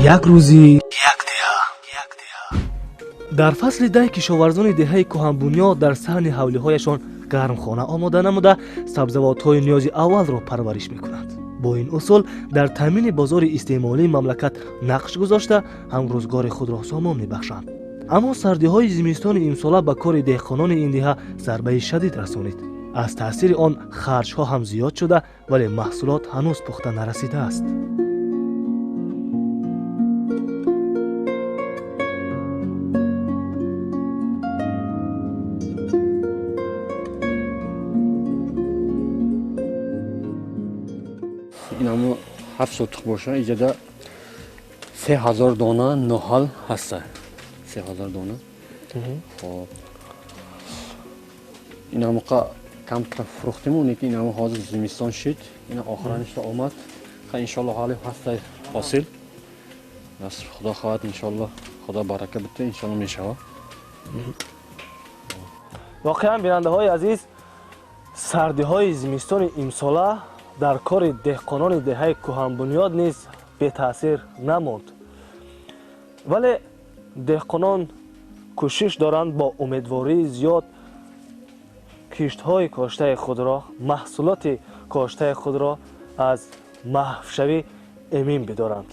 Як рӯзи як деҳа. Дар фасли дай кишоварзони деҳаи Кӯҳанбунёд дар саҳни ҳавлиҳояшон гармхона омода намуда, сабзавотҳои ниёзи аввалро парвариш мекунанд. Бо ин усул дар таъмини бозори истеъмолии мамлакат нақш гузошта, ҳам рӯзгори худро сомон мебахшанд. Аммо сардиҳои зимистони имсола ба кори деҳқонони ин деҳа зарбаи шадид расонид. Аз таъсири он харҷҳо ҳам зиёд шуда, вале маҳсулот ҳанӯз пухта нарасидааст. Инамо 7 сотих боша, иҷада 3000 дона ноҳал ҳаста, 3000 дона. Хоб, инамоқа камтара фурӯхтиму, лекин инамо ҳозир зимистон шид, ина охираништа омад. Иншолло, ҳали ҳаста ҳосил. Насиб, худо хоҳад, иншолло, худо барака бита, иншолло, мешавад. Воқеан, бинандаҳои азиз, сардиҳои зимистони имсола дар кори деҳқонони деҳаи Кӯҳанбунёд низ бетаъсир намонд, вале деҳқонон кӯшиш доранд бо умедвории зиёд киштҳои коштаи худро, маҳсулоти коштаи худро аз маҳвшавӣ эмин бидоранд.